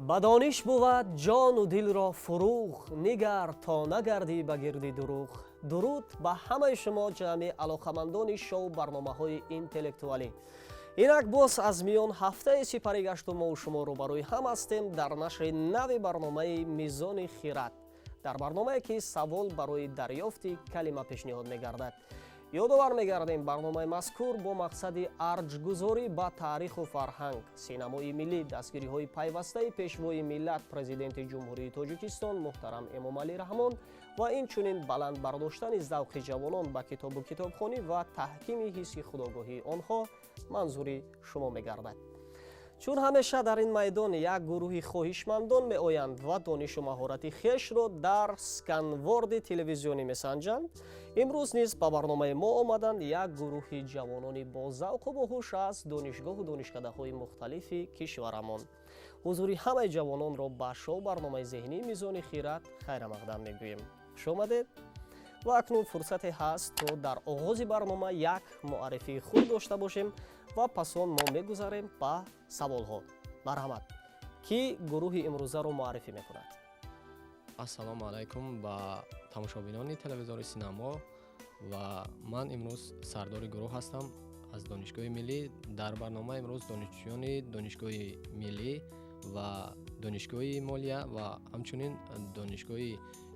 Ба дониш бувад ҷону дилро фурӯғ, нигар то нагардӣ ба гирди дурӯғ. Дуруд ба ҳамаи шумо, ҷамъи алоқамандони шоу барномаҳои интеллектуалӣ. Инак боз аз миён ҳафтаи сипарӣ гашту мову шумо рӯбарӯи ҳам ҳастем дар нашри нави барномаи Мизони хират, дар барномае ки савол барои дарёфти калима пешниҳод мегардад. Ёдовар мегардем, барномаи мазкур бо мақсади арҷгузорӣ ба таъриху фарҳанг, синамои миллӣ, дастгириҳои пайвастаи пешвои миллат, Президенти Ҷумҳурии Тоҷикистон муҳтарам Эмомалӣ Раҳмон ва инчунин баланд бардоштани завқи ҷавонон ба китобу китобхонӣ ва таҳкими ҳисси худогоҳии онҳо манзури шумо мегардад. Чун ҳамеша дар ин майдон як гурӯҳи хоҳишмандон меоянд ва донишу маҳорати хешро дар сканворди телевизионӣ месанҷанд, имрӯз низ ба барномаи мо омаданд як гурӯҳи ҷавонони бозавқу боҳуш аз донишгоҳу донишкадаҳои мухталифи кишварамон. Ҳузури ҳамаи ҷавононро ба шоу барномаи зеҳнии Мизони хират хайрамақдам мегӯем. Хуш омадед! Ва акнун фурсате ҳаст, то дар оғози барнома як муаррифии худ дошта бошем ва пас он мо мегузарем ба саволҳо. Марҳамат, кӣ гурӯҳи имрӯзаро муаррифӣ мекунад? Ассалому алайкум ба тамошобинони телевизори Синамо, ва ман имрӯз сардори гурӯҳ ҳастам аз Донишгоҳи миллӣ. Дар барнома имрӯз донишҷӯёни Донишгоҳи миллӣ ва Донишгоҳи молия ва ҳамчунин Донишгоҳи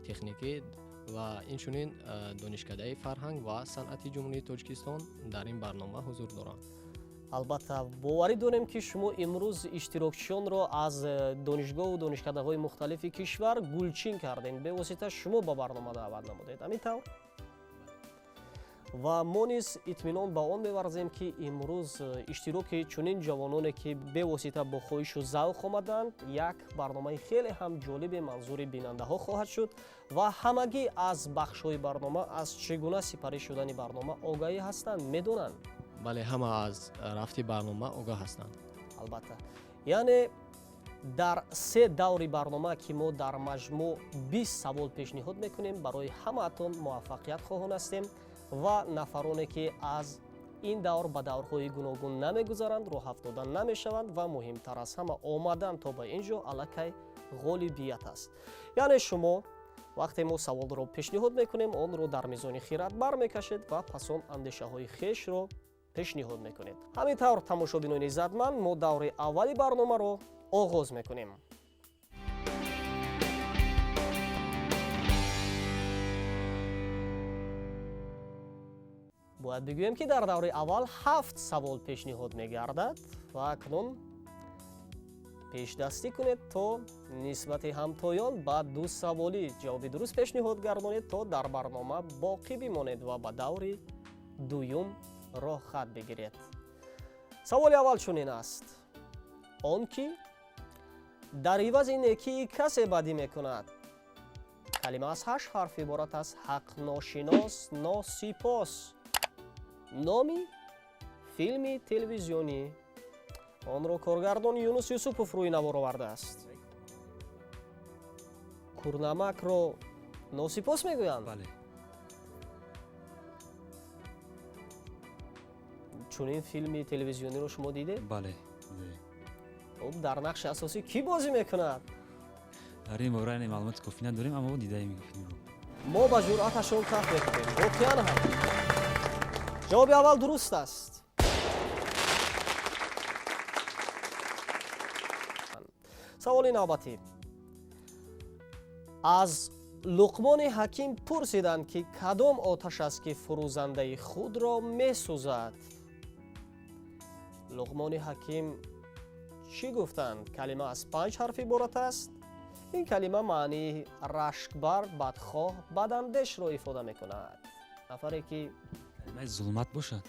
техникӣ ва инчунин Донишкадаи фарҳанг ва санъати Ҷумҳурии Тоҷикистон дар ин барнома ҳузур доранд. Албатта, боварӣ дорем, ки шумо имрӯз иштирокчиёнро аз донишгоҳу донишкадаҳои мухталифи кишвар гулчин кардем, бевосита шумо ба барнома даъват намудед, ҳамин тавр? Ва мо низ итминон ба он меварзем, ки имрӯз иштироки чунин ҷавононе, ки бевосита бо хоҳишу завқ омаданд, як барномаи хеле ҳам ҷолиби манзури бинандаҳо хоҳад шуд ва ҳамагӣ аз бахшҳои барнома, аз чӣ гуна сипарӣ шудани барнома огаҳӣ ҳастанд, медонанд. Бале, ҳама аз рафти барнома огаҳ ҳастанд. Албатта, яъне дар се даври барнома, ки мо дар маҷмӯъ 20 савол пешниҳод мекунем, барои ҳамаатон муваффақият хоҳон ҳастем ва нафароне, ки аз ин давр ба даврҳои гуногун намегузаранд, роҳафтода намешаванд ва муҳимтар аз ҳама, омадан то ба ин ҷо аллакай ғолибият аст. Яъне шумо вақте мо саволро пешниҳод мекунем, онро дар мизони хират бармекашед ва пас он андешаҳои хешро пешниҳод мекунед. Ҳамин тавр, тамошобинони иззатманд, мо даври аввали барномаро оғоз мекунем. Бояд бигӯем, ки дар даври аввал ҳафт савол пешниҳод мегардад ва акнун пешдастӣ кунед, то нисбати ҳамтоён ба ду саволӣ ҷавоби дуруст пешниҳод гардонед, то дар барнома боқӣ бимонед ва ба даври дуюм роҳхат бигиред. Саволи аввал чунин аст: он ки дар ивази некии касе бадӣ мекунад, калима аз ҳашт ҳарф иборат аст, ҳақношинос, носипос, номи филми телевизионӣ, онро коргардон Юнус Юсупов рӯи навор овардааст. Курнамакро носипос мегӯянд? Бале. Чунин филми телевизиониро шумо дидед? Бале. Хуб, дар нақши асосӣ кӣ бозӣ мекунад? Дар ин бора маълумоти кофӣ надорем, аммо дидаем филмро. Мо ба ҷуръаташон каф мекунем. Воқеан ҳам ҷавоби аввал дуруст аст. Саволи навбатӣ: аз Луқмони ҳаким пурсиданд, ки кадом оташ аст, ки фурӯзандаи худро месӯзад. Луқмони ҳаким чӣ гуфтанд? Калима аз панҷ ҳарф иборат аст. Ин калима маънии рашкбар, бадхоҳ, бадандешро ифода мекунад. Нафаре ки Калимаи зулмат бошад.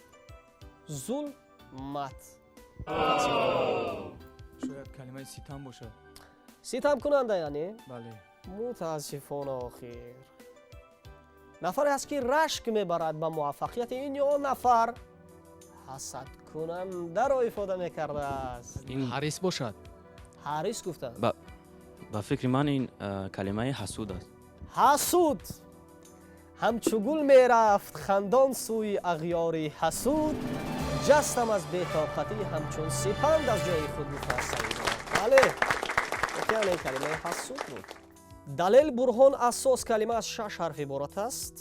Зулмат. Шояд калимаи ситам бошад. Ситамкунанда, яъне? Бале. Мутаассифона, охир нафаре ҳаст, ки рашк мебарад ба муваффақияти ин ё он нафар, ҳасадкунандаро ифода мекардааст. Ин ҳарис бошад. Ҳарис гуфтанд. Ба фикри ман, ин калимаи ҳасуд аст. Ҳасуд. Ҳамчу гул мерафт хандон сӯи ағёри ҳасуд, ҷастам аз бетоқатӣ ҳамчун сипанд аз ҷои худ, гуфтааст Саидо. Бале. Воқеан, ин калимаи ҳасуд буд. Далел, бурҳон, асос. Калима аз шаш ҳарф иборат аст.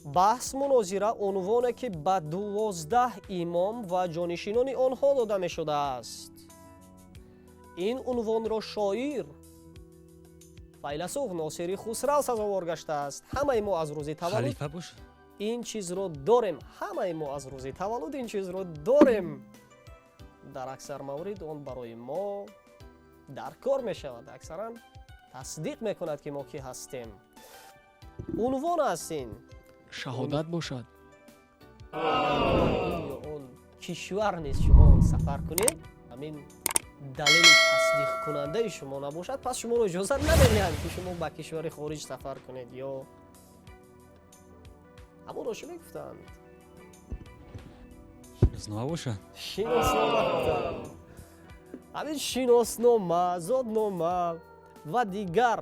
Баҳс, мунозира. Унвоне, ки ба 12 имом ва ҷонишинони онҳо дода мешудааст. Ин унвонро шоир, файласуф Носири Хусрав сазовор гаштааст. Ҳамаи мо аз рӯзи таваллуд Халифа бошад. ин чизро дорем. Ҳамаи мо аз рӯзи таваллуд ин чизро дорем. Дар аксар маврид он барои мо дар кор мешавад, аксаран тасдиқ мекунад, ки мо кӣ ҳастем. Унвон аст ин. Шаҳодат бошад. Ин ё он кишвар нест, шумо сафар кунед, ҳамин далели тасдиқкунандаи шумо набошад, пас шуморо иҷозат намедиҳанд, ки шумо ба кишвари хориҷ сафар кунед. Ё ҳамонро чӣ мегуфтанд? Шиноснома бошад. Шиноснома гуфтанд. Ҳамин шиноснома, зоднома ва дигар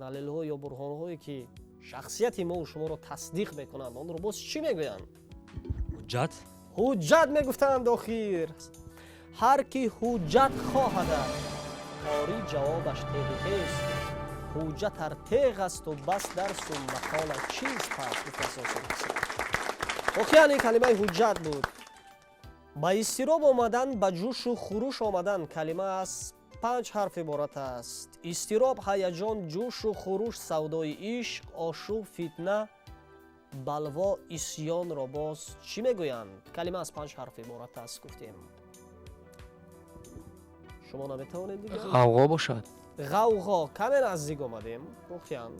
далелҳо ё бурҳонҳое, ки шахсияти мову шуморо тасдиқ мекунанд, онро боз чӣ мегӯянд? Ҳуҷҷат. Ҳуҷҷат мегуфтанд. Охир, ҳар ки ҳуҷҷат хоҳадат, қорӣ ҷавобаш теғи тез. Ҳуҷҷат ар теғ асту бас, дарсу мақола чиз пас, гуфтааст Носири Хусрав. Воқеан, ин калимаи ҳуҷҷат буд. Ба изтироб омадан, ба ҷӯшу хуруш омадан. Калима аз панҷ ҳарф иборат аст. Изтироб, ҳаяҷон, ҷӯшу хуруш, савдои ишқ, ошӯб, фитна, балво, исьёнро боз чӣ мегӯянд? Калима аз панҷ ҳарф иборат аст, гуфтем. Шумо наметавонед дигар? Ғавғо бошад. Ғавғо, каме наздик омадем. Воқеан,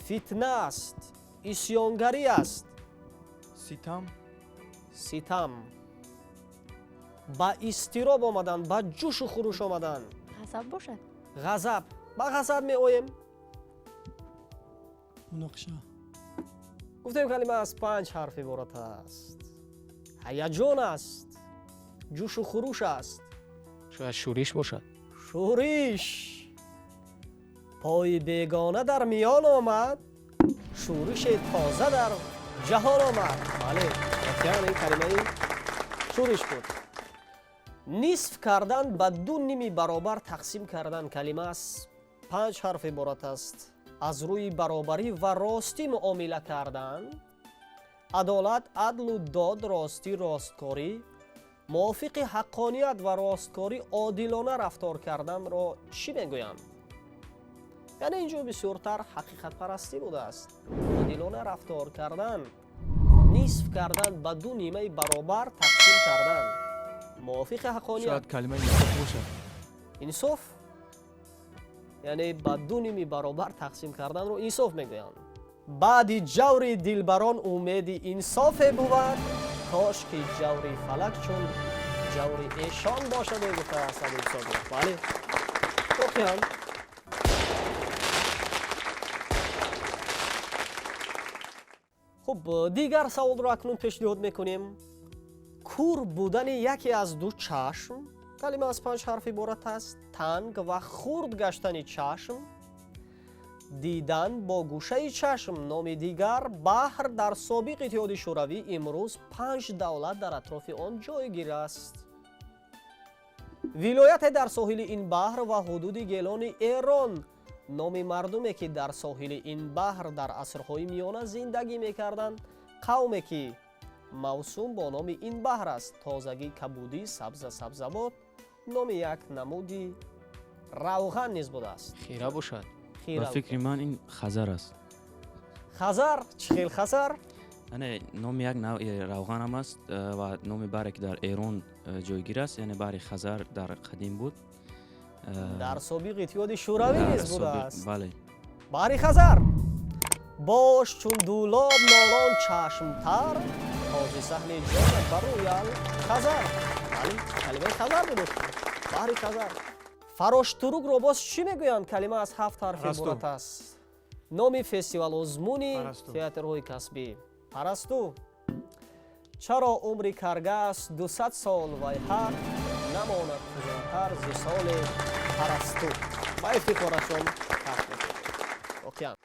фитна аст, исьёнгарӣ аст. Ситам. Ситам. Ба изтироб омадан, ба ҷӯшу хуруш омадан. Ғазаб бошад. Ғазаб. Ба ғазаб меоем. Муноқиша. Гуфтем, калима аз панҷ ҳарф иборат аст. Ҳаяҷон аст, ҷӯшу хуруш аст. Шояд шӯриш бошад. Шӯриш. Пои бегона дар миён омад, шӯрише тоза дар ҷаҳон омад. Бале, воқеан, ин калимаи шӯриш буд. Нисф кардан, ба ду ними баробар тақсим кардан. Калима аз панҷ ҳарф иборат аст. Аз рӯи баробарӣ ва ростӣ муомила кардан. Адолат, адлу дод, ростӣ, росткорӣ. Мувофиқи ҳаққоният ва росткорӣ, одилона рафтор карданро чӣ мегӯянд? Яъне ин ҷо бисёртар ҳақиқатпарастӣ будааст. Одилона рафтор кардан, нисф кардан, ба ду нимаи баробар тақсим кардан, мувофиқи ҳаққоният. Шояд калимаи инсоф бошад. Инсоф. Яъне ба ду ними баробар тақсим карданро инсоф мегӯянд. Баъди ҷаври дилбарон умеди инсофе бувад, кош ки ҷаври фалак чун ҷаври эшон бошад, гуфтааст Абуисодиқ. Бале, воқеан. Хуб, дигар саволро акнун пешниҳод мекунем. Кур будани яке аз ду чашм. Калима аз панҷ ҳарф иборат аст. Танг ва хурд гаштани чашм, дидан бо гӯшаи чашм. Номи дигар баҳр дар собиқ Иттиҳоди Шӯравӣ, имрӯз панҷ давлат дар атрофи он ҷойгир аст. Вилояте дар соҳили ин баҳр ва ҳудуди Гелони Эрон. Номи мардуме, ки дар соҳили ин баҳр дар асрҳои миёна зиндагӣ мекарданд. Қавме, ки мавсум бо номи ин баҳр аст. Тозагӣ, кабудӣ, сабза, сабзавот. Номи як намуди равған низ будааст. Хира бошад. Хира. Ба фикри ман, ин хазар аст. Хазар? Чӣ хел хазар? Яъне номи як навъи равғанам аст ва номи баҳре, ки дар Эрон ҷойгир аст, яъне баҳри Хазар дар қадим буд. Дар собиқ Иттиҳоди Шӯравӣ дар низ будааст. Бале. Баҳри Хазар. Бош чун дулоб нолон чашмтар, този саҳни ҷонат бар рӯял хазар. Бале, калимаи хазар буд. Баҳри Хазар. Фароштурукро боз чӣ мегӯянд? Калима аз ҳафт ҳарф Парасту. иборат аст. Номи фестивал озмуни Парасту. театрҳои касбӣ. Парасту. Чаро умри каргас 200 сол, вай ҳақ намонад фузунтар зи соли парасту. Ба ифтихорашон каф мекунем воқеан.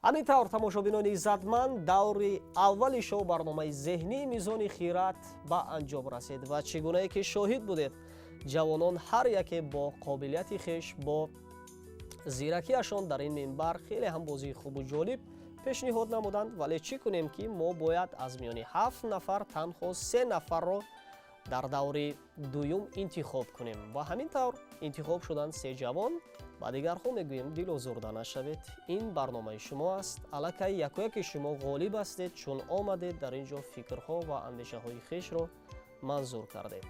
Ҳамин тавр, тамошобинони иззатманд, даври аввали шоу барномаи зеҳнии Мизони хират ба анҷом расид ва чӣ гунае ки шоҳид будед, ҷавонон ҳар яке бо қобилияти хеш, бо зиракиашон дар ин минбар хеле ҳам бозии хубу ҷолиб пешниҳод намуданд. Вале чӣ кунем, ки мо бояд аз миёни ҳафт нафар танҳо се нафарро дар даври дуюм интихоб кунем ва ҳамин тавр интихоб шуданд се ҷавон. Ба дигарҳо мегӯем, дилозурда нашавед, ин барномаи шумо аст. Аллакай якояки шумо ғолиб ҳастед, чун омадед дар ин ҷо фикрҳо ва андешаҳои хешро манзур кардед.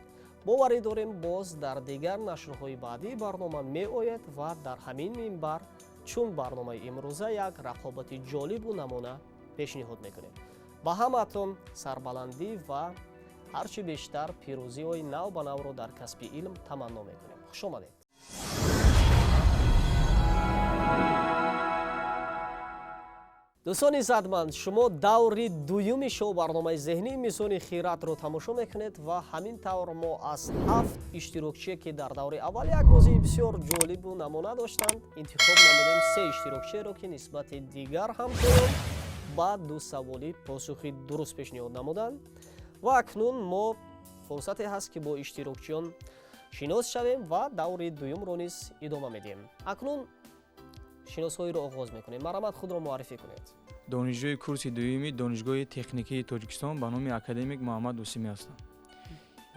Боварӣ дорем, боз дар дигар нашрҳои баъдии барнома меояд ва дар ҳамин минбар чун барномаи имрӯза як рақобати ҷолибу намуна пешниҳод мекунем. Ба ҳамаатон сарбаландӣ ва ҳарчи бештар пирӯзиҳои нав ба навро дар касби илм таманно мекунем. Хушомадед. Дӯстони иззатманд, шумо даври дуюми шоу барномаи зеҳнии Мизони хиратро тамошо мекунед ва ҳамин тавр мо аз ҳафт иштирокчие, ки дар даври аввал як бозии бисёр ҷолибу намуна доштанд, интихоб намудем се иштирокчиеро, ки нисбати дигар ҳамтоён ба ду саволӣ посухи дуруст пешниҳод намуданд. Ва акнун мо фурсате ҳаст, ки бо иштирокчиён шинос шавем ва даври дуюмро низ идома медиҳем. Акнун шиносҳоиро оғоз мекунем. Марҳамат, худро муаррифӣ кунед. Донишҷӯи курси дуюми Донишгоҳи техникии Тоҷикистон ба номи академик Муҳаммад Осимӣ ҳастам.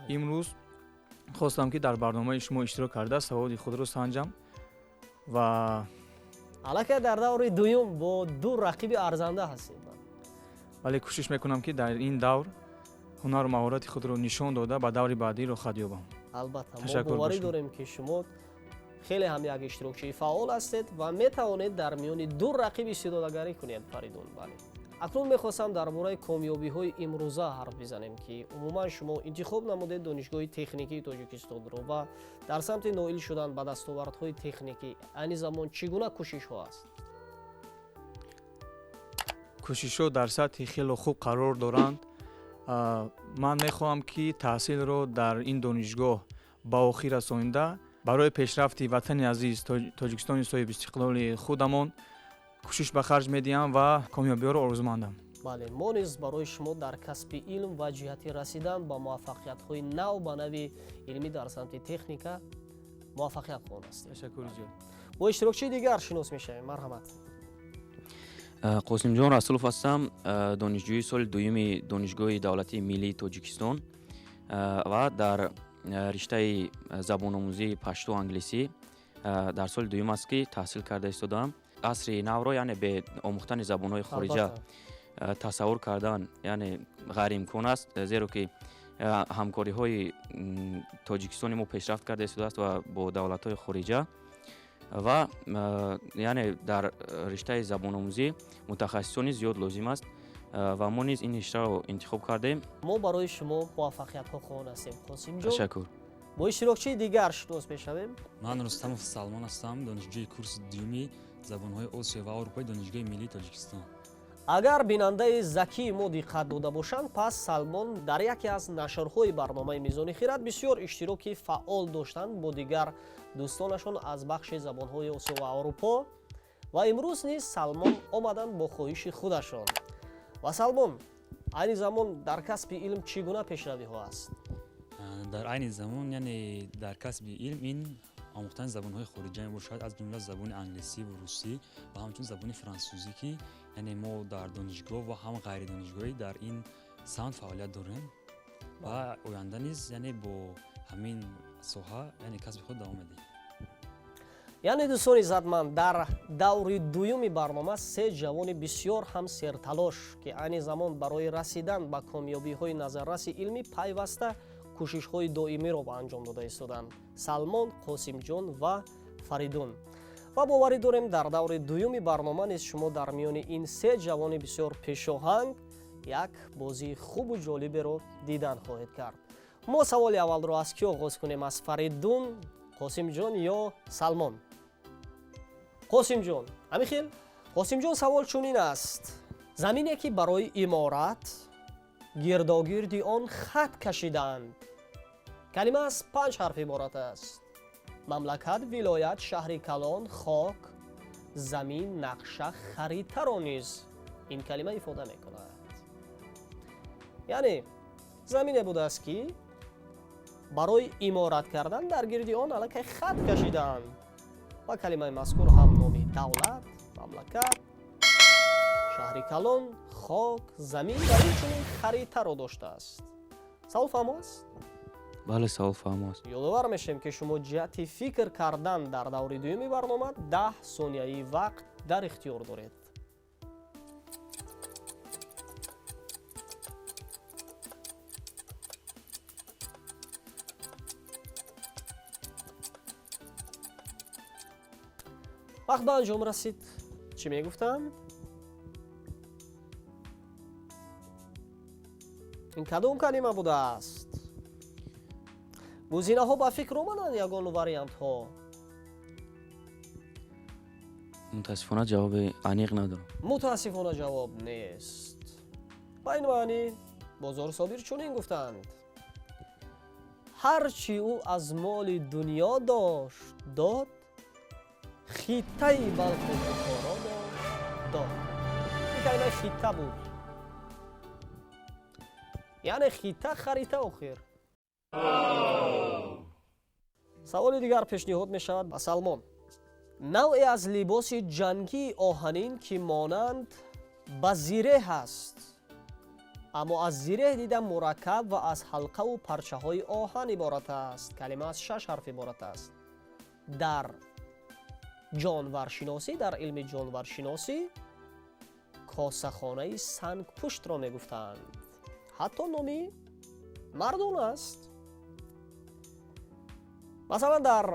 Имрӯз хостам, ки дар барномаи шумо иштирок карда, саводи худро санҷам ва Аллакай дар даври дуюм бо ду рақиби арзанда ҳастед. Вале кӯшиш мекунам, ки дар ин давр ҳунару маҳорати худро нишон дода, ба даври баъдӣ роҳхат ёбам. Албатта, мо Ташаккур боварӣ ба шумо. дорем, ки шумо хеле ҳам як иштирокчии фаъол ҳастед ва метавонед дар миёни ду рақиб истеъдодагарӣ кунед. Фаридун, бале, акнун мехостам дар бораи комёбиҳои имрӯза ҳарф бизанем, ки умуман шумо интихоб намудед Донишгоҳи техникии Тоҷикистонро ва дар самти ноил шудан ба дастовардҳои техникӣ айни замон чӣ гуна кӯшишҳо аст? Кӯшишҳо дар сатҳи хело хуб қарор доранд. Ман мехоҳам, ки таҳсилро дар ин донишгоҳ ба охир расонида, барои пешрафти ватани азиз, Тоҷикистони соҳибистиқлоли худамон кӯшиш ба харҷ медиҳам ва комёбиҳоро орзумандам. Бале, мо низ барои шумо дар касби илм ва ҷиҳати расидан ба муваффақиятҳои нав ба нави илмӣ дар самти техника муваффақият хоҳон ҳастем. Ташаккури зиёд. Бо иштирокчии дигар шинос мешавем. Марҳамат. Қосимҷон Расулов ҳастам, донишҷӯи соли дуюми Донишгоҳи давлатии миллии Тоҷикистон ва дар риштаи забономӯзии пашту англисӣ дар соли дуюм аст, ки таҳсил карда истодаам. Асри навро, яъне, бе омӯхтани забонҳои хориҷа тасаввур кардан, яъне, ғайриимкон аст, зеро ки ҳамкориҳои Тоҷикистони мо пешрафт карда истодааст ва бо давлатҳои хориҷа ва яъне дар риштаи забономӯзӣ мутахассисони зиёд лозим аст ва мо низ ин риштаро интихоб кардем. Мо барои шумо муваффақиятҳо хоҳон ҳастем, Қосимҷон. Ташаккур. Бо иштирокчии дигар шинос мешавем. Ман Рустамов Салмон ҳастам, донишҷӯи курси дуюми забонҳои Осиё ва Аврупои Донишгоҳи миллии Тоҷикистон. Агар бинандаи закии мо диққат дода бошанд, пас Салмон дар яке аз нашрҳои барномаи Мизони хират бисёр иштироки фаъол доштанд бо дигар дӯстонашон аз бахши забонҳои Осиё ва Аврупо. Ва имрӯз низ Салмон омаданд бо хоҳиши худашон. Ва Салмон, айни замон дар касби илм чӣ гуна пешравиҳо аст? Дар айни замон, яъне, дар касби илм ин омӯхтани забонҳои хориҷа мебошад, аз ҷумла забони англисӣ ва русӣ ва ҳамчунин забони франсузӣ, ки, яъне, мо дар донишгоҳ ва ҳам ғайридонишгоҳӣ дар ин самт фаъолият дорем ва оянда низ, яъне, бо ҳамин соҳа, яъне, касби худ давом медиҳем. Яъне, дӯстони иззатманд, дар даври дуюми барнома се ҷавони бисёр ҳам серталош, ки айни замон барои расидан ба комёбиҳои назарраси илмӣ пайваста кӯшишҳои доимиро ба анҷом дода истоданд: Салмон, Қосимҷон ва Фаридун. Ва боварӣ дорем, дар даври дуюми барнома низ шумо дар миёни ин се ҷавони бисёр пешоҳанг як бозии хубу ҷолиберо дидан хоҳед кард. Мо саволи аввалро аз кӣ оғоз кунем? Аз Фаридун, Қосимҷон ё Салмон? Қосимҷон, ҳамин хел. Қосимҷон, савол чунин аст: замине, ки барои иморат гирдогирди он хат кашидаанд. Калима аз панҷ ҳарф иборат аст. Мамлакат, вилоят, шаҳри калон, хок Замин, нақша, харитаро низ ин калима ифода мекунад. Яъне замине будааст, ки барои иморат кардан дар гирди он аллакай хат кашидаанд ва калимаи мазкур ҳам номи давлат, мамлакат, шаҳри калон, хок, замин ва инчунин харитаро доштааст. Савол фаҳмо аст? Бале, савол фаҳмо аст. Ёдовар мешавем, ки шумо ҷиҳати фикр кардан дар даври дуюми барнома 10 сонияи вақт дар ихтиёр доред. Вақт ба анҷом расид. Чӣ мегуфтанд? Ин кадом калима будааст? Гузинаҳо ба фикр омаданд, ягон вариантҳо? Мутаассифона, ҷавоби аниқ надорам. Мутаассифона, ҷавоб нест. Ба ин маънӣ Бозор Собир чунин гуфтанд: ҳар чӣ ӯ аз моли дунё дошт, дод, хиттаи Балху Бухоро дошт, дод. Ин калимаи хитта буд, яъне хитта, харита. Охир саволи дигар пешниҳод мешавад ба Салмон. Навъе аз либоси ҷангии оҳанин, ки монанд ба зиреҳ аст, аммо аз зиреҳ дида мураккаб ва аз ҳалқаву парчаҳои оҳан иборат аст. Калима аз шаш ҳарф иборат аст. Дар ҷонваршиносӣ, дар илми ҷонваршиносӣ косахонаи сангпуштро мегуфтанд. Ҳатто номи мардон аст. Масалан, дар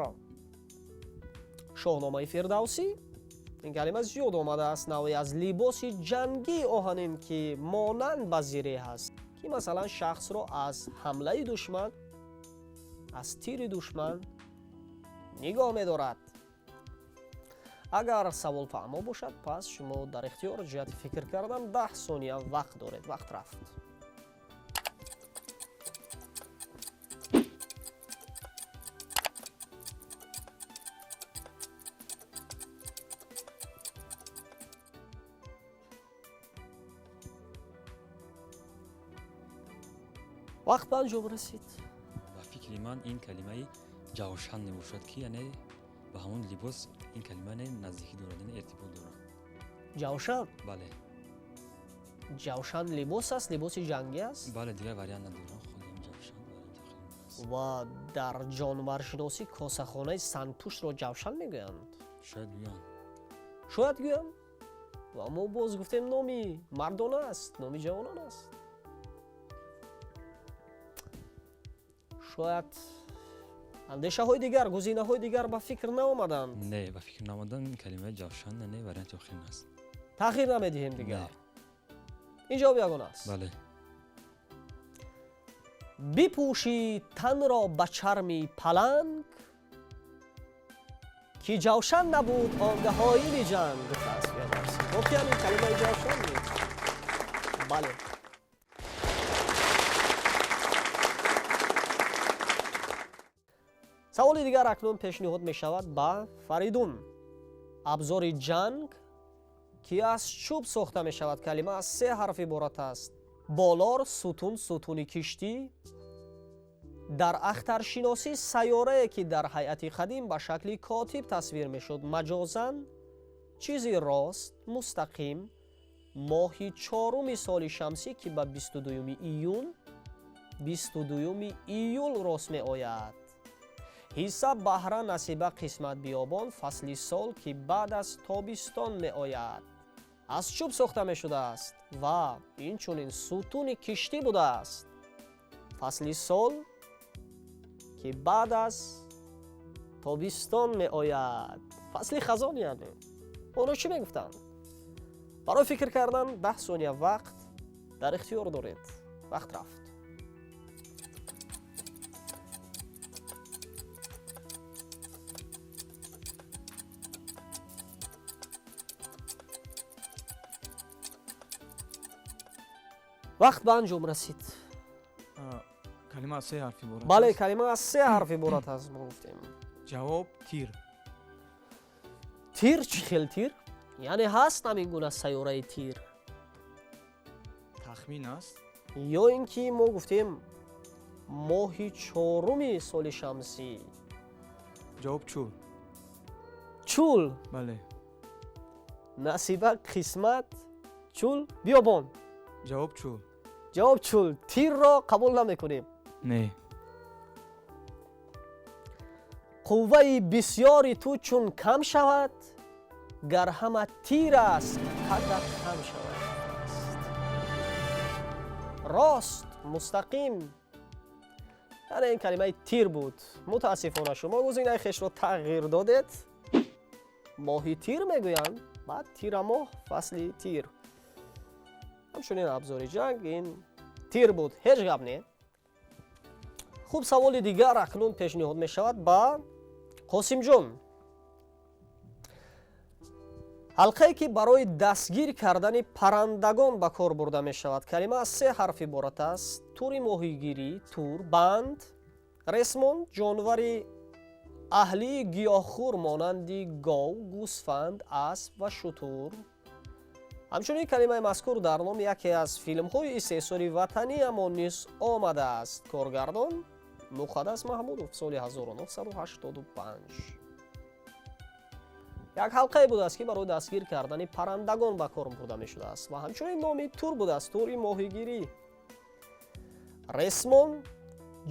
Шоҳномаи Фирдавсӣ ин калима зиёд омадааст. Навъе аз либоси ҷангии оҳанин, ки монанд ба зиреҳ аст, ки масалан шахсро аз ҳамлаи душман, аз тири душман нигоҳ медорад. Агар савол фаҳмо бошад, пас шумо дар ихтиёр ҷиҳати фикр кардан 10 сония вақт доред. Вақт рафт. Вақт ба анҷом расид. Ба фикри ман, ин калимаи ҷавшан мебошад, ки яъне ба ҳамон либос ин калима наздикӣ дорад, яъне иртибот дорад. Ҷавшан? Бале. Ҷавшан либос аст, либоси ҷангӣ аст? Бале, дигар вариант надорам, худи ҷавшан варианти охирин аст. Ва дар ҷонваршиносӣ косахонаи сангпуштро ҷавшан мегӯянд? Шояд гӯянд. Шояд гӯянд. Ва мо боз гуфтем, номи мардона аст, номи ҷавонон аст. Шояд андешаҳои дигар, гузинаҳои дигар ба фикр наомаданд. Не, ба фикр наомадан. Калимаи ҷавшан не, варианти охирин аст. Тағйир намедиҳем дигар? Ин ҷавоб ягона аст? Бале. Бипӯшӣ танро ба чарми паланг, ки ҷавшан набуд онгаҳоини ҷанг, гуфтааст Фирдавсӣ. Воқеан ин калимаи ҷавшан нест? Бале. Саволи дигар акнун пешниҳод мешавад ба Фаридун. Абзори ҷанг, ки аз чӯб сохта мешавад. Калима аз се ҳарф иборат аст. Болор, сутун, сутуни киштӣ. Дар ахтаршиносӣ сайёрае, ки дар ҳайати қадим ба шакли котиб тасвир мешуд. Маҷозан чизи рост, мустақим. Моҳи чоруми соли шамсӣ, ки ба 22 июн, 22 июл рост меояд. Ҳисса, баҳра, насиба, қисмат, биёбон. Фасли сол, ки баъд аз тобистон меояд. Аз чӯб сохта мешудааст ва инчунин сутуни киштӣ будааст. Фасли сол, ки баъд аз тобистон меояд, фасли хазон. Яъне онро чӣ мегуфтанд? Барои фикр кардан 10 сония вақт дар ихтиёр доред. Вақт рафт. Вақт ба анҷом расид. Калима аз се ҳарф иборат Бале. аст. Калима аз се ҳарф иборат аст, мо гуфтем. Ҷавоб: тир. Тир чӣ хел тир? Яъне ҳаст ҳамин гуна сайёраи тир? Тахмин аст. Ё ин ки мо гуфтем моҳи чоруми соли шамсӣ. Ҷавоб чул. Чул? Бале. Насиба, қисмат, чул, биёбон. Ҷавоб чул. Ҷавоб чул. Тирро қабул намекунем. Не. Қувваи бисёри ту чун кам шавад, гар ҳама тир аст, қадат кам шавад. Рост, мустақим. Яъне ин калимаи тир буд. Мутаассифона, шумо гузинаи хешро тағйир додед. Моҳи тир мегӯянд, баъд тирамоҳ, фасли тир. Ҳамчунин абзори ҷанг ин тир буд. Ҳеҷ гап не. Хуб, саволи дигар акнун пешниҳод мешавад ба Қосимҷон. Ҳалқае ки барои дастгир кардани паррандагон ба кор бурда мешавад. Калима аз се ҳарф иборат аст. Тури моҳигирӣ, тур, банд, ресмон, ҷонвари аҳлии гиёҳхӯр монанди гов, гӯсфанд, асп ва шутур. Ҳамчунин калимаи мазкур дар номи яке аз филмҳои истеҳсоли ватаниамон низ омадааст. Коргардон Муқаддас Маҳмудов, соли 1985. Як ҳалқае будааст, ки барои дастгир кардани паррандагон ба кор бурда мешудааст ва ҳамчунин номи тур будааст, тури моҳигирӣ. Ресмон,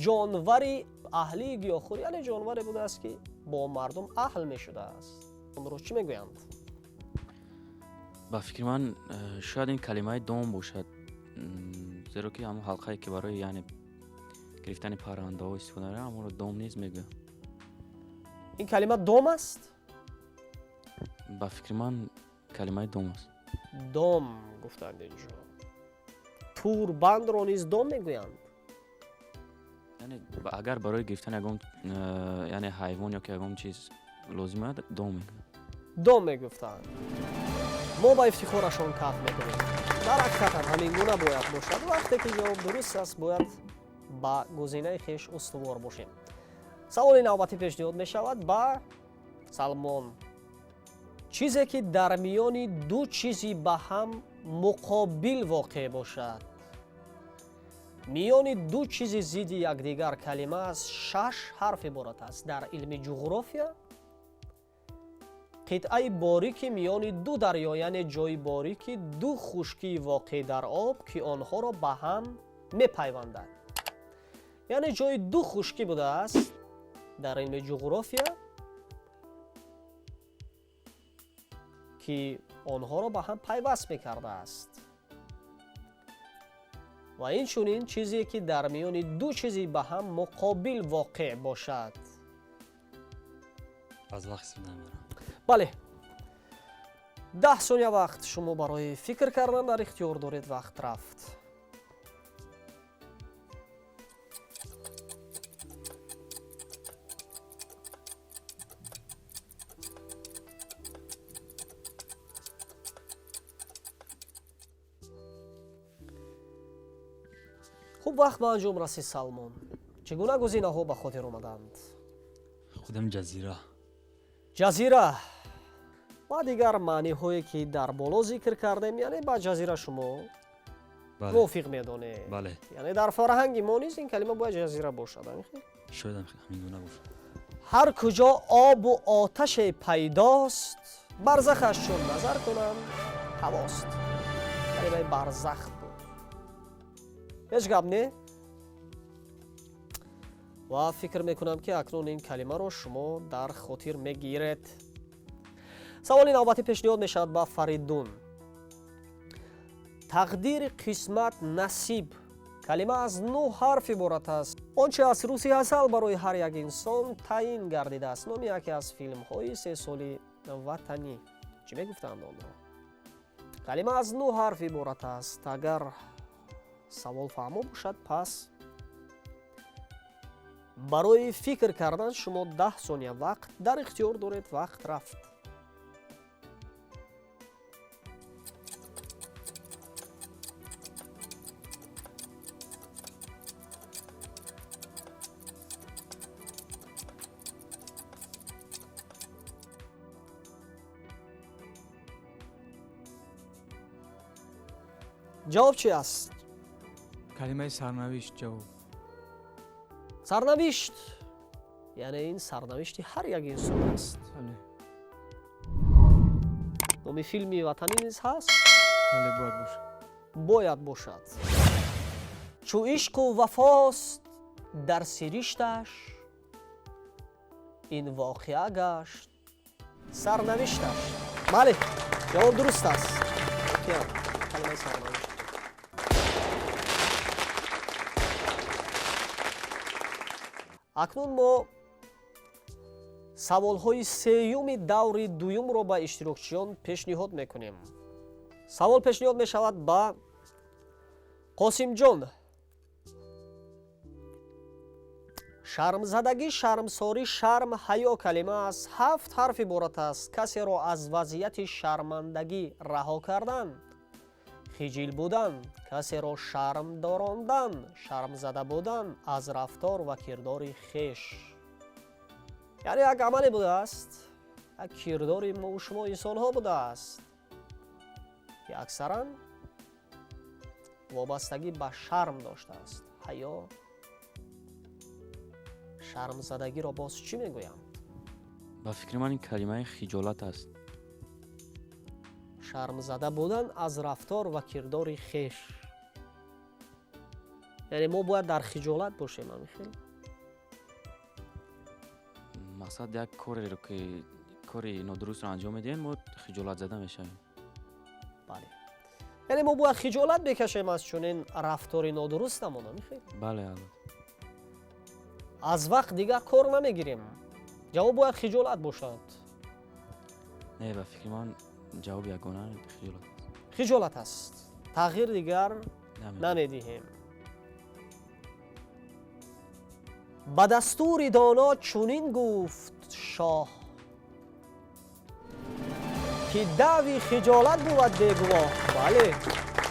ҷонвари аҳлии гиёҳхӯр, яъне ҷонваре будааст, ки бо мардум аҳл мешудааст. Онро чӣ мегӯянд? Ба фикри ман, шояд ин калимаи дом бошад, зеро ки ҳамон ҳалқае ки барои, яъне, гирифтани паррандаҳо истифода мебаранд, ҳамонро дом низ мегӯянд. Ин калима дом аст? Ба фикри ман, калимаи дом аст. Дом гуфтанд инҷо. Турбандро низ дом мегӯянд? Яъне агар барои гирифтани ягон яъне ҳайвон ё ки ягон чиз лозим ояд, дом мегӯянд. Дом мегуфтанд. Мо ба ифтихорашон каф мекунем. Дар ҳақиқатан ҳамин гуна бояд бошад. Вақте ки ҷавоб дуруст аст, бояд ба гузинаи хеш устувор бошем. Саволи навбатӣ пешниҳод мешавад ба Салмон. Чизе ки дар миёни ду чизи ба ҳам муқобил воқеъ бошад. Миёни ду чизи зидди якдигар. Калима аз шаш ҳарф иборат аст. Дар илми ҷуғрофия қитъаи борики миёни ду дарё, яъне ҷои борики ду хушкии воқеъ дар об, ки онҳоро ба ҳам мепайвандад. Яъне ҷои ду хушкӣ будааст дар илми ҷуғрофия, ки онҳоро ба ҳам пайваст мекардааст. Ва инчунин чизе ки дар миёни ду чизи ба ҳам муқобил воқеъ бошад. Аз вақт истифода мебарам. Бале, 10 сония вақт шумо барои фикр кардан дар ихтиёр доред. Вақт рафт. Хуб, вақт ба анҷом расид. Салмон, чӣ гуна гузинаҳо ба хотир омаданд? Худам ҷазира. Ҷазира ва дигар маъниҳое, ки дар боло зикр кардем, яъне ба ҷазира шумо мувофиқ медонед? Бале. Яъне дар фарҳанги мо низ ин калима бояд ҷазира бошад. Шояд ҳамин гуна бошад. Ҳар куҷо обу оташе пайдост, барзахаш чун назар кунам ҳавост. Калимаи барзах буд. Ҳеҷ гап не. Ва фикр мекунам, ки акнун ин калимаро шумо дар хотир мегиред. Саволи навбатӣ пешниҳод мешавад ба Фаридун. Тақдири, қисмат, насиб. Калима аз нӯ ҳарф иборат аст. Он че аз рӯси асал барои ҳар як инсон таъин гардидааст. Номи яке аз филмҳои сесоли ватанӣ. Чӣ мегуфтанд онро? Калима аз нӯ ҳарф иборат аст. Агар савол фаҳмо бошад, пас барои фикр кардан шумо 10 сония вақт дар ихтиёр доред. Вақт рафт. Ҷавоб чи аст? Калимаи сарнавишт ҷавоб. Сарнавишт, яъне ин сарнавишти ҳар як инсон аст. Бале. Номи филми ватанӣ низ ҳаст? Бале, бояд бошад. Бояд бошад. Чу ишқу вафост дар сиришташ, ин воқеа гашт сарнавишташ. Бале, ҷавоб дуруст аст. Воқеан калимаи сарнавишт. Акнун мо саволҳои сеюми даври дуюмро ба иштирокчиён пешниҳод мекунем. Савол пешниҳод мешавад ба Қосимҷон. Шармзадагӣ, шармсорӣ, шарм, ҳаё калима аз ҳафт ҳарф иборат аст. Касеро аз вазъияти шармандагӣ раҳо кардан, хиҷил будан, касеро шарм дорондан, шармзада будан аз рафтор ва кирдори хеш. Яъне як амале будааст, як кирдори мову шумо инсонҳо будааст, ки аксаран вобастагӣ ба шарм доштааст. Ҳаё, шармзадагиро боз чӣ мегӯянд? Ба фикри ман, ин калимаи хиҷолат аст. Шармзада будан аз рафтор ва кирдори хеш, яъне мо бояд дар хиҷолат бошем, ҳамин хел? Мақсад, як кореро ки кори нодурустро анҷом медиҳем, мо хиҷолатзада мешавем. Бале, яъне мо бояд хиҷолат бекашем аз чунин рафтори нодурустамон, ҳамин хел? Бале, албатта. Аз вақт дигар кор намегирем, ҷавоб бояд хиҷолат бошад. Не, ба фикри ман, ҷавоби ягона хиҷолат аст. Хиҷолат аст, тағйир дигар Намедиҳем. Намедиҳем. Ба дастури доно чунин гуфт шоҳ, ки даъви хиҷолат бувад бегувоҳ. Бале,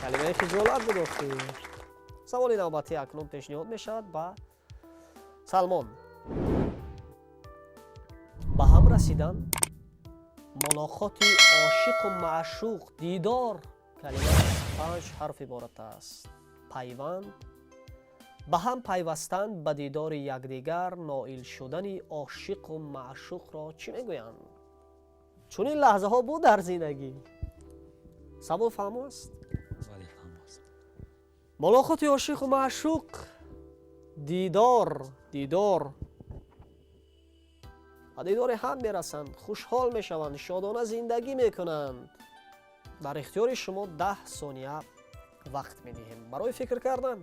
калимаи хиҷолат буд охир. Саволи навбатӣ акнун пешниҳод мешавад ба Салмон. Ба ҳам расидан, мулоқоти ошиқу маъшуқ, дидор калима аз панҷ ҳарф иборат аст. Пайванд, ба ҳам пайвастан, ба дидори якдигар ноил шудани ошиқу маъшуқро чӣ мегӯянд? Чунин лаҳзаҳо буд дар зиндагӣ. Савол фаҳмо аст? Бале, фаҳмо аст. Мулоқоти ошиқу маъшуқ, дидор, дидор, ба дидори ҳам мерасанд, хушҳол мешаванд, шодона зиндагӣ мекунанд. Дар ихтиёри шумо 10 сония вақт медиҳем барои фикр кардан.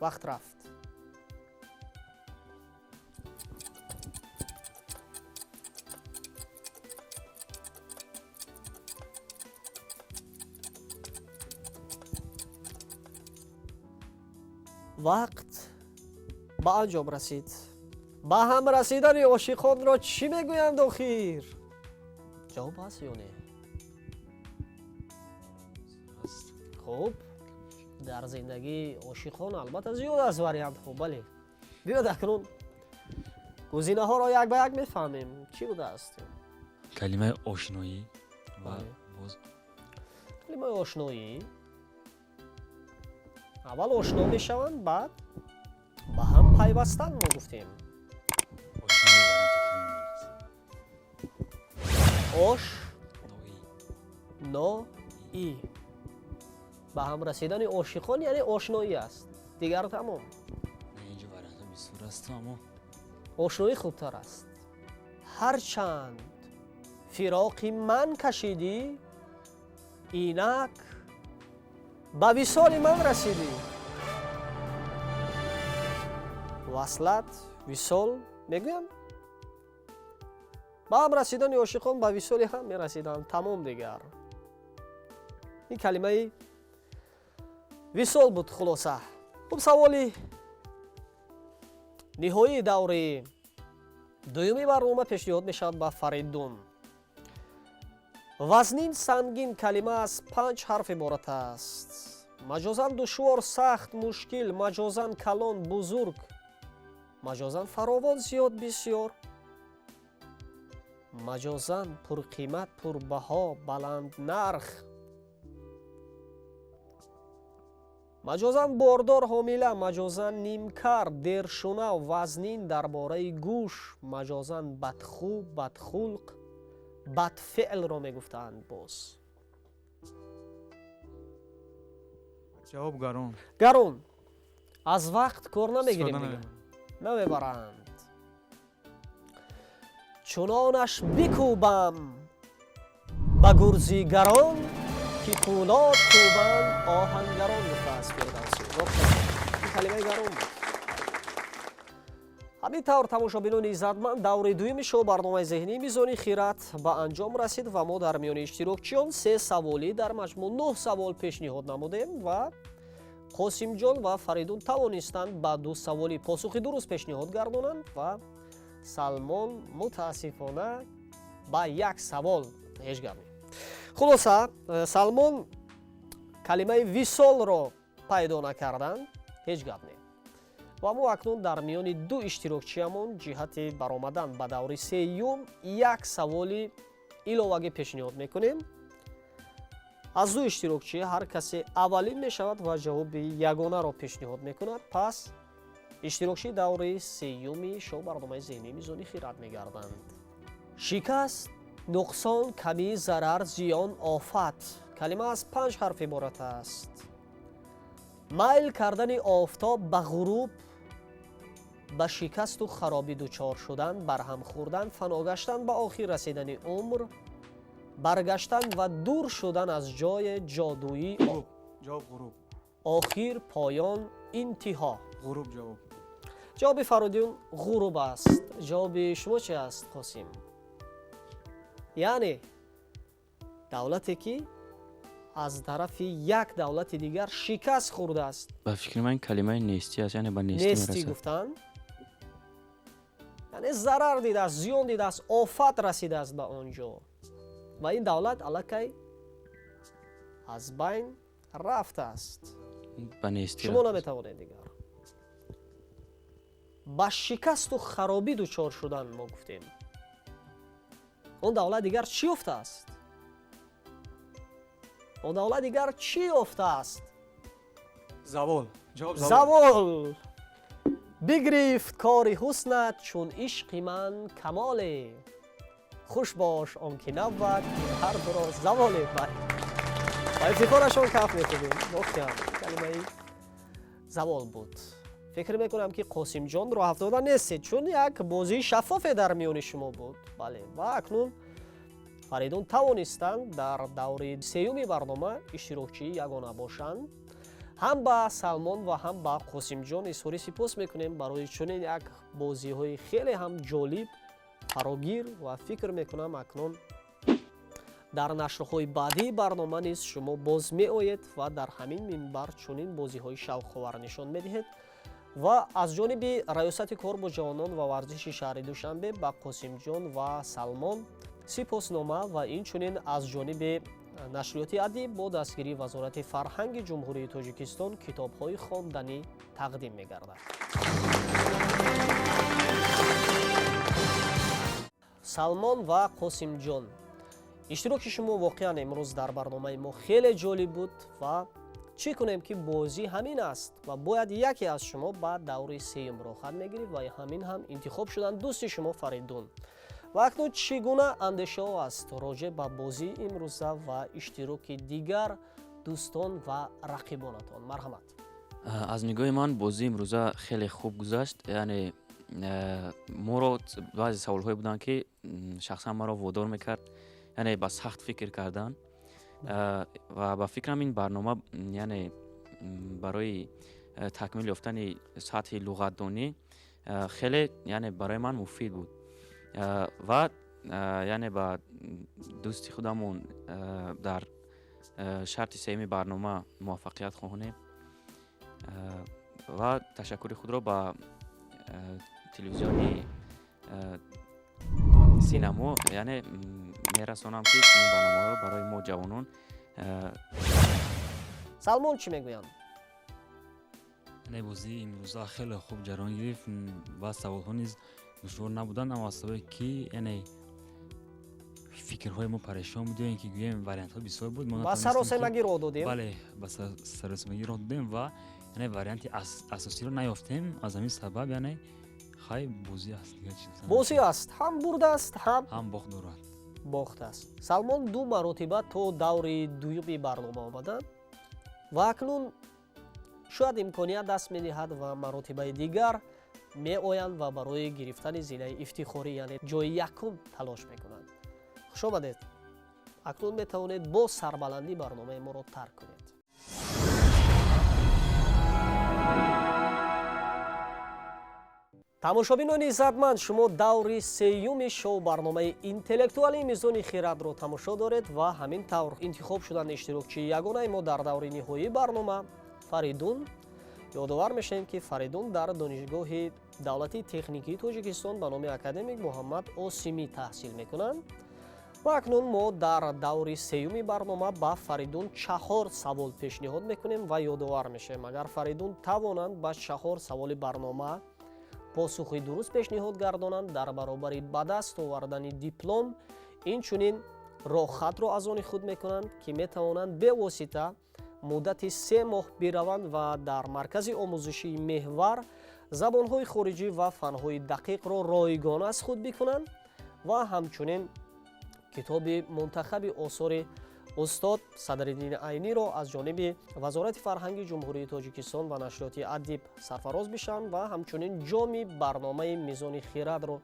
Вақт рафт. Вақт ба анҷом расид. Ба ҳам расидани ошиқонро чӣ мегӯянд охир? Ҷавоб ҳаст ё не? Аст. Хуб, дар зиндагии ошиқон албатта зиёд аст вариантҳо. Бале, биёд, акнун гузинаҳоро як ба як мефаҳмем, чӣ будааст. Калимаи ошноӣ ва Бале. боз Калимаи ошноӣ. Аввал ошно мешаванд, баъд ба ҳам пайвастан мо гуфтем. Ошноӣ варианти охири ман аст. Ош ноӣ. Но и ба ҳам расидани ошиқон яъне ошноӣ аст, дигар тамом. Не, инҷо вариантҳо бисёр аст, аммо Ошноӣ хубтар аст. Ҳарчанд фироқи ман кашидӣ, инак ба висоли ман расидӣ. Васлат, висол мегӯям. Ба ҳам расидани ошиқон ба висоли ҳам мерасиданд, тамом дигар. Ин калимаи висол буд. Хулоса, хуб, саволи ниҳоии даври дуюми барнома пешниҳод мешавад ба Фаридун. Вазнин, сангин калима аз панҷ ҳарф иборат аст. Маҷозан душвор, сахт, мушкил, маҷозан калон, бузург, маҷозан фаровон, зиёд, бисёр, маҷозан пурқимат, пурбаҳо, баланднарх. Маҷозан бордор, ҳомила, маҷозан нимкар, дершунав, вазнин, дар бораи гӯш, маҷозан бадхӯ, бадхулқ, бадфеълро мегуфтаанд боз. Ҷавоб гарон. Гарон. Аз вақт кор намегирем, намебаранд. Чунонаш бикӯбам ба гурзи гарон, ки пӯлод кӯбанд оҳангарон, гуфтааст Фирдавсӣ. Ин калимаи гарон буд. Ҳамин тавр, тамошобинони иззатманд, даври дуюми шоу барномаи зеҳнии Мизони хират ба анҷом расид ва мо дар миёни иштирокчиён се саволӣ, дар маҷмӯъ нӯҳ савол пешниҳод намудем ва Қосимҷон ва Фаридун тавонистанд ба ду саволи посухи дуруст пешниҳод гардонанд ва Салмон мутаассифона ба як савол. Ҳеҷ гап не. Хулоса, Салмон калимаи висолро пайдо накарданд. Ҳеҷ гап не. Ва мо акнун дар миёни ду иштирокчиямон ҷиҳати баромадан ба даври сеюм як саволи иловагӣ пешниҳод мекунем. Аз ду иштирокчӣ ҳар касе аввалин мешавад ва ҷавоби ягонаро пешниҳод мекунад, пас иштирокчии даври сеюми шоу барномаи зеҳнии Мизони хират мегарданд. Шикаст, нуқсон, камӣ, зарар, зиён, офат. Калима аз панҷ ҳарф иборат аст. Майл кардани офтоб ба ғуруб, ба шикасту харобӣ дучор шудан, барҳам хӯрдан, фано гаштан, ба охир расидани умр, баргаштан ва дур шудан аз ҷои ҷодуӣ. Ҷавоб ғуруб. Охир, поён, интиҳо. Ғуруб ҷавоб. Ҷавоби Фаридун ғуруб аст. Ҷавоби шумо чи аст, Қосим? Яъне давлате, ки аз тарафи як давлати дигар шикаст хӯрдааст. Ба фикри ман, калимаи нестӣ аст, яъне ба нестӣ нестӣ мерасад. Гуфтанд, яъне зарар дидааст, зиён дидааст, офат расидааст ба он ҷо ва ин давлат аллакай аз байн рафтааст. Ба нестӣ Шумо рафтааст. наметавонед дигар. Ба шикасту харобӣ дучор шудан мо гуфтем. Он давлат дигар чӣ ёфтааст? Он давлат дигар чӣ ёфтааст? Завол. Ҷавоб завол. Завол. Бигрифт кори ҳуснат чун ишқи ман камоле, хуш бош, он ки набвад ин ҳар дуро заволе. Ба ифтихорашон каф мекунем. Воқеан, калимаи завол буд. Фикр мекунам, ки Қосимҷон роҳафтода нестед, чун як бозии шаффофе дар миёни шумо буд. Бале, ва акнун Фаридун тавонистанд дар даври сеюми барнома иштирокчии ягона бошанд. Ҳам ба Салмон ва ҳам ба Қосимҷон изҳори сипос мекунем барои чунин як бозиҳои хеле ҳам ҷолиб, фарогир ва фикр мекунам, акнун дар нашрҳои баъдии барнома низ шумо боз меоед ва дар ҳамин минбар чунин бозиҳои шавқовар нишон медиҳед. Ва аз ҷониби Раёсати кор бо ҷавонон ва варзиши шаҳри Душанбе ба Қосимҷон ва Салмон сипоснома ва инчунин аз ҷониби нашриёти «Адиб» бо дастгирии Вазорати фарҳанги Ҷумҳурии Тоҷикистон китобҳои хонданӣ тақдим мегардад. Салмон ва Қосимҷон, иштироки шумо воқеан имрӯз дар барномаи мо хеле ҷолиб буд ва чӣ кунем, ки бозӣ ҳамин аст ва бояд яке аз шумо ба даври сеюм роҳхат мегирифт ва ҳамин ҳам интихоб шудан дӯсти шумо Фаридун. Ва акнун чӣ гуна андешаҳо аст роҷеъ ба бозии имрӯза ва иштироки дигар дӯстон ва рақибонатон? Марҳамат. Аз нигоҳи ман, бозии имрӯза хеле хуб гузашт. Яъне моро баъзе саволҳое буданд, ки шахсан маро водор мекард, яъне ба сахт фикр кардан. Ва ба фикрам, ин барнома яъне барои такмил ёфтани сатҳи луғатдонӣ хеле, яъне барои ман муфид буд. Ва яъне ба дӯсти худамон дар шарти сеюми барнома муваффақият хоҳонем ва ташаккури худро ба телевизиони Синамо яъне мерасонам, ки чунин барномаҳоро барои мо ҷавонон Салмон чӣ мегӯянд? Яъне бозии имрӯза хеле хуб ҷараён гирифт ва саволҳо низ душвор набуданд, аммо аз сабабе ки яъне Фикрҳои мо парешон буд, ё ин ки гӯем, вариантҳо бисёр буд. Ба саросемагӣ роҳ додем. Бале, ба саросемагӣ роҳ додем ва яъне варианти асосиро наёфтем. Аз ҳамин сабаб, яъне, хай, бозӣ аст. Бозӣ аст, ҳам бурд аст, ҳам бохт дорад. Бохт аст. Салмон ду маротиба то даври дуюми барнома омаданд ва акнун шояд имконият даст медиҳад ва маротибаи дигар меоянд ва барои гирифтани зинаи ифтихорӣ, яъне ҷои якум, талош мекунанд. Хуш омадед. Акнун метавонед бо сарбаландӣ барномаи моро тарк кунед. Тамошобинони иззатманд, шумо даври сеюми шоу барномаи интеллектуалии «Мизони хирадро» тамошо доред ва ҳамин тавр интихоб шуданд иштирокчии ягонаи мо дар даври ниҳоии барнома, Фаридун. Ёдовар мешавем, ки Фаридун дар Донишгоҳи давлатии техникии Тоҷикистон ба номи академик Муҳаммад Осимӣ таҳсил мекунанд. Ва акнун мо дар даври сеюми барнома ба Фаридун чаҳор савол пешниҳод мекунем ва ёдовар мешавем, агар Фаридун тавонанд ба чаҳор саволи барнома посухи дуруст пешниҳод гардонанд, дар баробари ба даст овардани диплом инчунин роҳхатро аз они худ мекунанд, ки метавонанд бевосита муддати 3 моҳ бираванд ва дар маркази омӯзишии «Меҳвар» забонҳои хориҷӣ ва фанҳои дақиқро ройгон аз худ бикунанд ва ҳамчунин китоби мунтахаби осори устод Садриддини Айниро аз ҷониби Вазорати фарҳанги Ҷумҳурии Тоҷикистон ва нашриёти «Адиб» сарфароз бишаванд ва ҳамчунин ҷоми барномаи «Мизони хирадро»,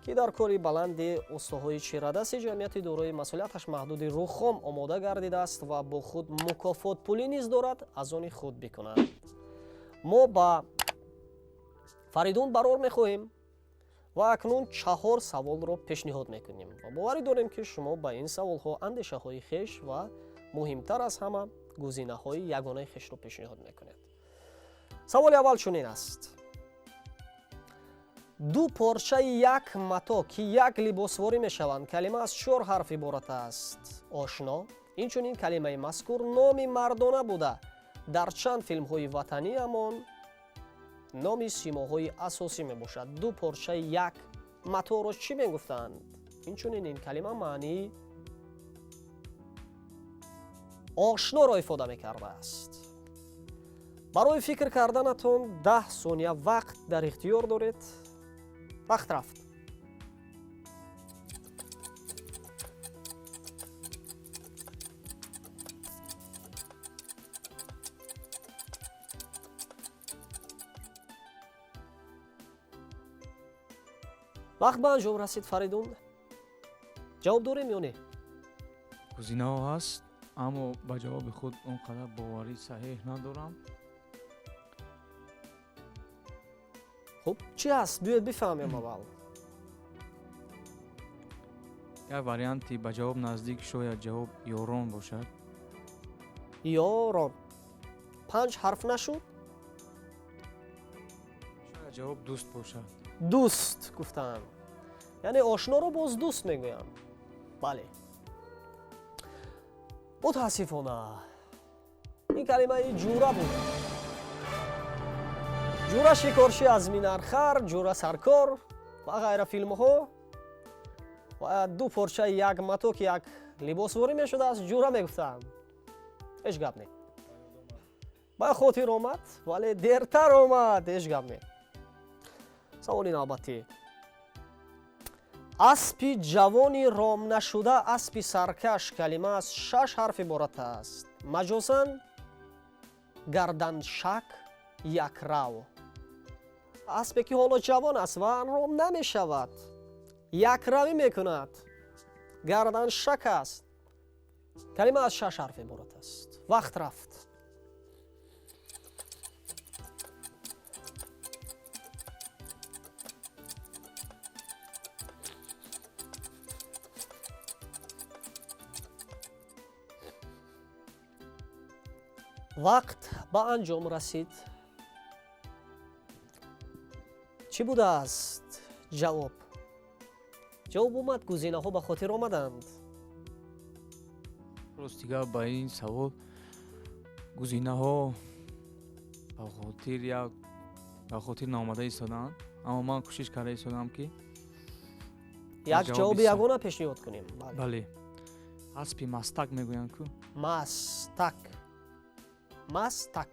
ки дар кори баланди устоҳои чирадасти ҷамъияти дорои масъулияташ маҳдуди «Рухом» омода гардидааст ва бо худ мукофотпулӣ низ дорад, аз они худ бикунанд. Мо ба Фаридун барор мехоҳем ва акнун чаҳор саволро пешниҳод мекунем ва боварӣ дорем, ки шумо ба ин саволҳо андешаҳои хеш ва муҳимтар аз ҳама гузинаҳои ягонаи хешро пешниҳод мекунед. Саволи аввал чунин аст: ду порчаи як мато, ки як либосворӣ мешаванд. Калима аз чор ҳарф иборат аст. Ошно. Инчунин калимаи мазкур номи мардона буда, дар чанд филмҳои ватаниамон номи симоҳои асосӣ мебошад. Ду порчаи як маторо чӣ мегуфтанд? Инчунин ин калима маънии ошноро ифода мекардааст. Барои фикр карданатон 10 сония вақт дар ихтиёр доред. Вақт рафт. Вақт ба анҷом расид. Фаридун, ҷавоб дорем ё не? Гузинаҳо ҳаст, аммо ба ҷавоби худ он қадар боварӣ саҳеҳ надорам. Хуб, чӣ аст? Биёед бифаҳмем аввал. Як варианти ба ҷавоб наздик шояд ҷавоб ёрон бошад. Ёрон панҷ ҳарф нашуд? Шояд ҷавоб дӯст бошад. Дӯст гуфтанд, яъне ошноро боз дӯст мегӯянд. Бале, мутаассифона, ин калимаи ҷура буд. Ҷура шикорчӣ аз Минархар, Ҷура саркор ва ғайра филмҳо ва ду порчаи як мато, ки як либосворӣ мешудааст, ҷура мегуфтанд. Ҳеҷ гап не, ба хотир омад, вале дертар омад. Ҳеҷ гап не. Саволи навбатӣ: аспи ҷавони ромнашуда, аспи саркаш. Калима аз шаш ҳарф иборат аст. Маҷозан гарданшак, якрав. Аспе, ки ҳоло ҷавон аст ва ром намешавад, якравӣ мекунад, гарданшак аст. Калима аз шаш ҳарф иборат аст. Вақт рафт. Вақт ба анҷом расид. Чӣ будааст ҷавоб? Ҷавоб омад, гузинаҳо ба хотир омаданд? Рости гап, ба ин савол гузинаҳо ба хотир як ба хотир наомада истодаанд, аммо ман кӯшиш карда истодам, ки Як ҷавоби ягона пешниҳод кунем. Бале, аспи мастак мегӯянд ку. Мастак, мастак,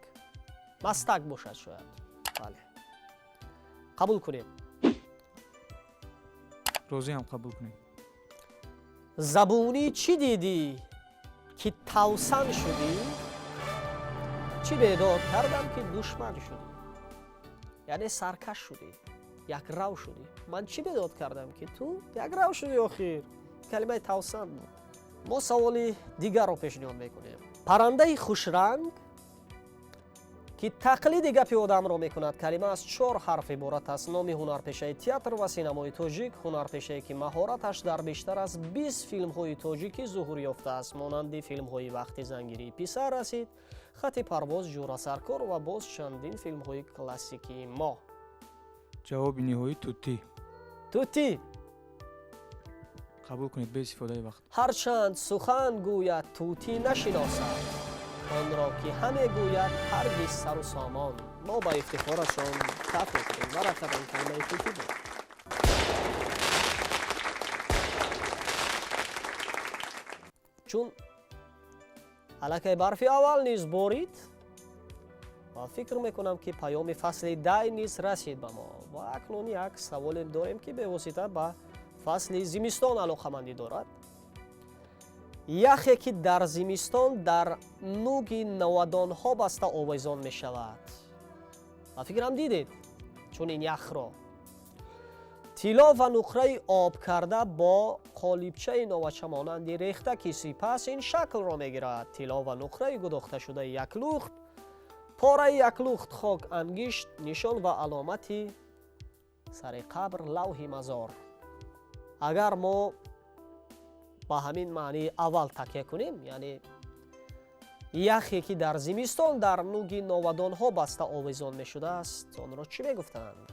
мастак бошад шояд. Бале, қабул кунем. Розиам, қабул кунем. Забунӣ чӣ дидӣ, ки тавсан шудӣ? Чӣ бедод кардам, ки душман шудӣ? Яъне саркаш шудӣ, якрав шудӣ. Ман чӣ бедод кардам, ки ту якрав шудӣ? Охир калимаи тавсан буд. Мо саволи дигарро пешниҳод мекунем. Паррандаи хушранг, ки тақлиди гапи одамро мекунад. Калима аз чор ҳарф иборат аст. Номи ҳунарпешаи театр ва синамои тоҷик, ҳунарпешае, ки маҳораташ дар бештар аз 20 филмҳои тоҷикӣ зуҳур ёфтааст, монанди филмҳои «Вақти зангирии писар расид», «Хати парвоз», «Ҷура саркор» ва боз чандин филмҳои классикии мо. Ҷавоби ниҳоӣ: тутӣ. Тутӣ. Қабул кунед, бе истифодаи вақт. Ҳарчанд сухан гӯяд, тутӣ нашиносад онро, ки ҳаме гӯяд ҳаргиз сару сомон. Мо ба ифтихорашон каф мекунем. Баракатан, калимаи тутӣ буд. Чун аллакай барфи аввал низ борид ва фикр мекунам, ки паёми фасли дай низ расид ба мо, ва акнун як саволе дорем, ки бевосита ба фасли зимистон алоқамандӣ дорад. Яхе, ки дар зимистон дар нуги навадонҳо баста овезон мешавад. Ба фикрам, дидед чунин яхро. Тилло ва нуқраи об карда бо қолибчаи новачамонанди рехта, ки сипас ин шаклро мегирад. Тилло ва нуқраи гудохташудаи як лухт, пораи як лухт хок, ангишт, нишон ва аломати сари қабр, лавҳи мазор. Агар мо ба ҳамин маънии аввал такя кунем, яъне яхе, ки дар зимистон дар нуги новадонҳо баста овезон мешудааст, онро чӣ мегуфтанд?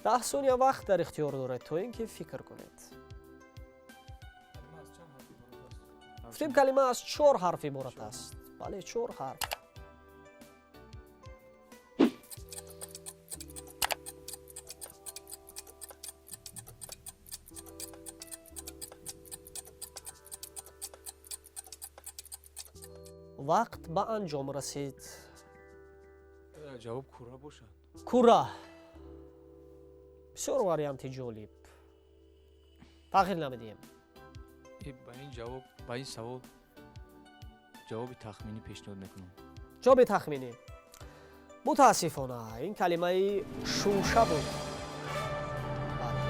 10 сония вақт дар ихтиёр доред, то ин ки фикр кунед. Гуфтем, калима аз чор ҳарф иборат аст. Бале, чор ҳарф. Вақт ба анҷом расид. Ҷавоб кура бошад. Кура. Бисёр варианти ҷолиб. Тағйир намедиҳем. Ба ин ҷавоб, ба ин савол ҷавоби тахминӣ пешниҳод мекунам. Ҷавоби тахминӣ. Мутаассифона, ин калимаи шуша буд. Бале.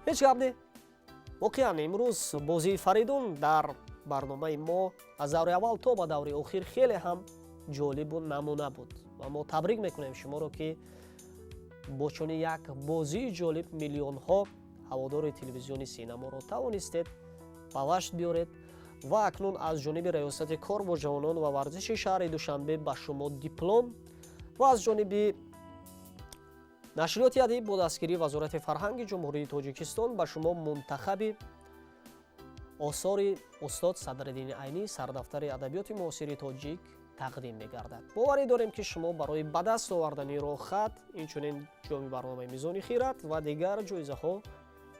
Ҳеҷ гап не. Воқеан, имрӯз бозии Фаридун дар барномаи мо аз даври аввал то ба даври охир хеле ҳам ҷолибу намуна буд ва мо табрик мекунем шуморо, ки бо чунин як бозии ҷолиб миллионҳо ҳаводори телевизиони синаморо тавонистед ба вашт биёред. Ва акнун аз ҷониби Раёсати кор бо ҷавонон ва варзиши шаҳри Душанбе ба шумо диплом ва аз ҷониби нашриёти «Адиб» бо дастгирии Вазорати фарҳанги Ҷумҳурии Тоҷикистон ба шумо мунтахаби осори устод Садриддини Айнӣ, сардафтари адабиёти муосири тоҷик, тақдим мегардад. Боварӣ дорем, ки шумо барои ба даст овардани роҳхат, инчунин ҷоми барномаи «Мизони хират» ва дигар ҷоизаҳо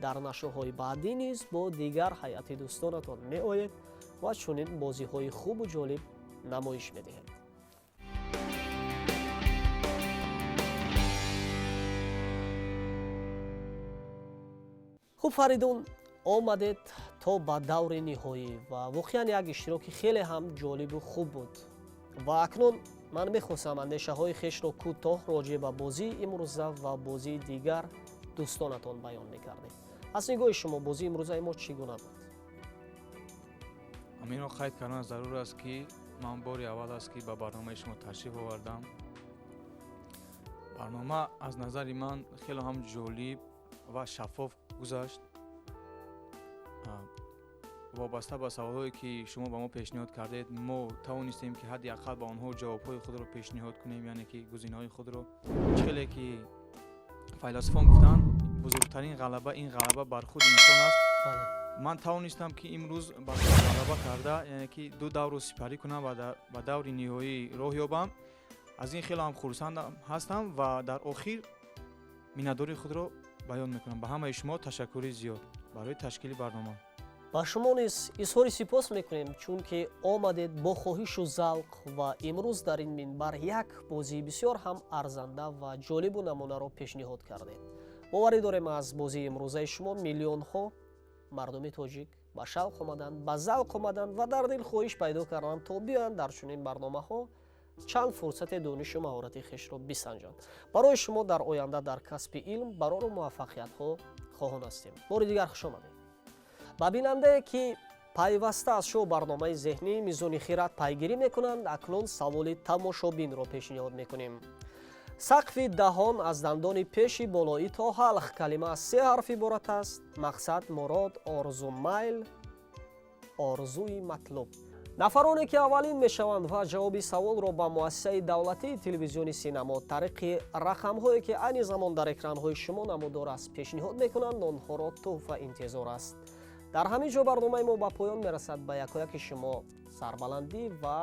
дар нашрҳои баъдӣ низ бо дигар ҳайати дӯстонатон меоед ва чунин бозиҳои хубу ҷолиб намоиш медиҳед. Хуб, Фаридун, омадед то ба даври ниҳоӣ ва воқеан як иштироки хеле ҳам ҷолибу хуб буд. Ва акнун ман мехостам андешаҳои хешро кӯтоҳ роҷеъ ба бозии имрӯза ва бозии дигар дӯстонатон баён мекардем. Аз нигоҳи шумо, бозии имрӯзаи мо чӣ гуна буд? Ҳаминро қайд кардан зарур аст, ки ман бори аввал аст, ки ба барномаи шумо ташриф овардам. Барнома аз назари ман хеле ҳам ҷолиб ва шаффоф гузашт. Вобаста ба саволҳое, ки шумо ба мо пешниҳод кардед, мо тавонистем, ки ҳадди ақал ба онҳо ҷавобҳои худро пешниҳод кунем, яъне ки гузинаҳои худро. Чӣ хеле ки файласуфон гуфтанд, бузургтарин ғалаба ин ғалаба бар худи инсон аст. Ман тавонистам, ки имрӯз ба худ ғалаба карда, яъне ки ду даврро сипарӣ кунам ва ба даври ниҳоӣ роҳ ёбам. Аз ин хеле ҳам хурсанд ҳастам ва дар охир миннатдории худро Баён мекунам. Ба ҳамаи шумо ташаккури зиёд барои ташкили барнома. Ба шумо низ изҳори сипос мекунем, чунки омадед бо хоҳишу завқ ва имрӯз дар ин минбар як бозии бисёр ҳам арзанда ва ҷолибу намунаро пешниҳод кардед. Боварӣ дорем, аз бозии имрӯзаи шумо миллионҳо мардуми тоҷик ба шавқ омаданд, ба завқ омаданд ва дар дил хоҳиш пайдо карданд, то биёянд дар чунин барномаҳо чанд фурсате донишу маҳорати хешро бисанҷанд. Барои шумо дар оянда дар касби илм барору муваффақиятҳо хоҳон ҳастем. Бори дигар хуш омадед. Ба бинандае, ки пайваста аз шоу барномаи зеҳнии Мизони хирад пайгирӣ мекунанд, акнун саволи тамошобинро пешниҳод мекунем. Сақфи даҳон аз дандони пеши болоӣ то ҳалқ, калима аз се ҳарф иборат аст. Мақсад, мурод, орзу, майл, орзуи матлуб. Нафароне ки аввалин мешаванд ва ҷавоби саволро ба муассисаи давлатии телевизиони Синамо тариқи рақамҳое, ки айни замон дар экранҳои шумо намудор аст, пешниҳод мекунанд, онҳоро тӯҳфа интизор аст. Дар ҳамин ҷо барномаи мо ба поён мерасад. Ба якояки шумо сарбаландӣ ва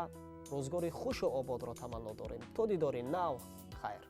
рӯзгори хушу ободро таманно дорем. То дидори нав, хайр.